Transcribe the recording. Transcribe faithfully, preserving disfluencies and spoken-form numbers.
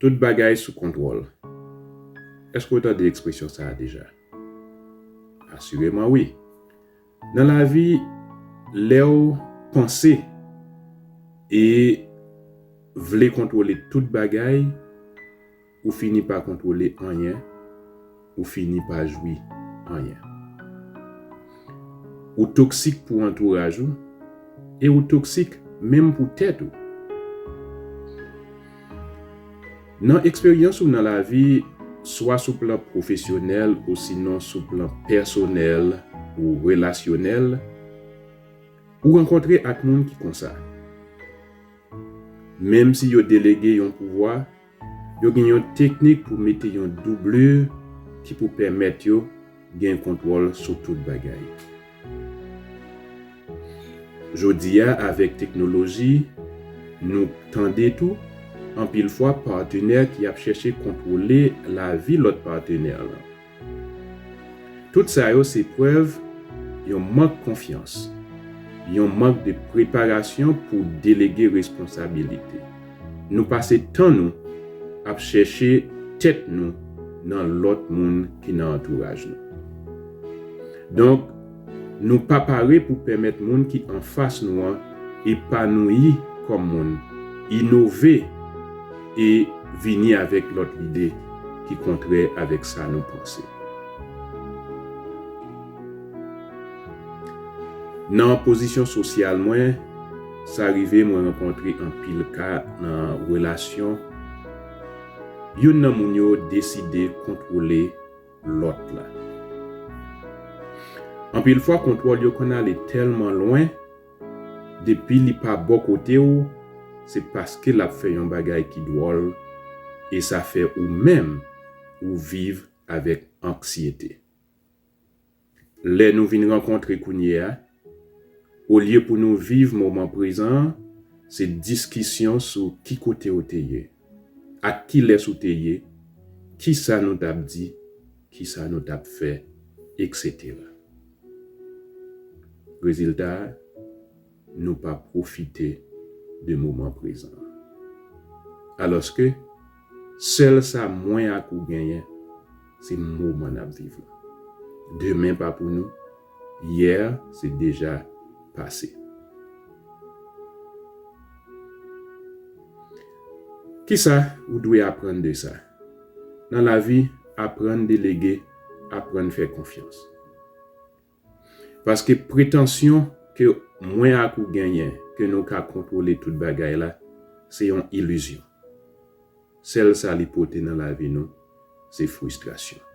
Tout bagay sou kontwòl. Èske w tande ekspresyon sa a deja? Asireman wi. Nan lavi, lè w panse e vle kontwole tout bagay, ou fini pa kontwole anyen, ou fini pa jwi anyen. Ou toksik pou antouraj ou, e ou toksik menm pou tèt ou. Nan eksperyans ou nan lavi, swa sou plan pwofesyonèl osinon sou plan pèsonèl ou relasyonèl, ou rankontre ak moun ki konsa. Menm si yo delege yon pouvwa, yo gen yon teknik pou mete yon doublure ki pou pèmèt yo gen kontwòl sou tout bagay. Jodi a, avèk teknoloji, nou tande tou, anpil fwa patnè ki ap chèche kontwole lavi lòt patnè lan. Tout sa yo se prèv yon mank konfyans, yon mank de preparasyon pou delege responsabilite. Nou pase tan nou ap chèche tèt nou nan lòt moun ki nan antouraj nou. Donk, nou pa pare pou pèmèt moun ki anfas nou an epanouyi kòm moun, inove e vini avèk lòt lide ki kontrè avèk sa nou panse. Nan pozisyon sosyal mwen, sa rive mwen rankontre anpil ka nan relasyon, youn nan moun yo deside kontwole lòt la. Anpil fwa, kontwòl yo konn ale tèlman lwen, depi li pa bò kote w, se paske l ap fè yon bagay ki dwòl, e sa fè ou menm, ou viv avèk anksyete. Lè nou vin rankontre kounye a, olye pou nou viv moman prezan an, se diskisyon sou ki kote w te ye, ak kilès ou te ye, kisa nou t ap di, kisa nou t ap fè, etsetera. Rezilta a, nou pa pwofite de moman prezan an. Alòske, sèl sa mwen ak ou genyen, se moman n ap viv la. Demen pa pou nou, yè se deja pase. Kisa ou dwe aprann de sa? Nan lavi, aprann delege, aprann fè konfyans. Paske pretansyon ke mwen ak ou genyen ke nou ka kontwole tout bagay la, se yon ilizyon. Sèl sa li pote nan lavi nou, se fristrasyon.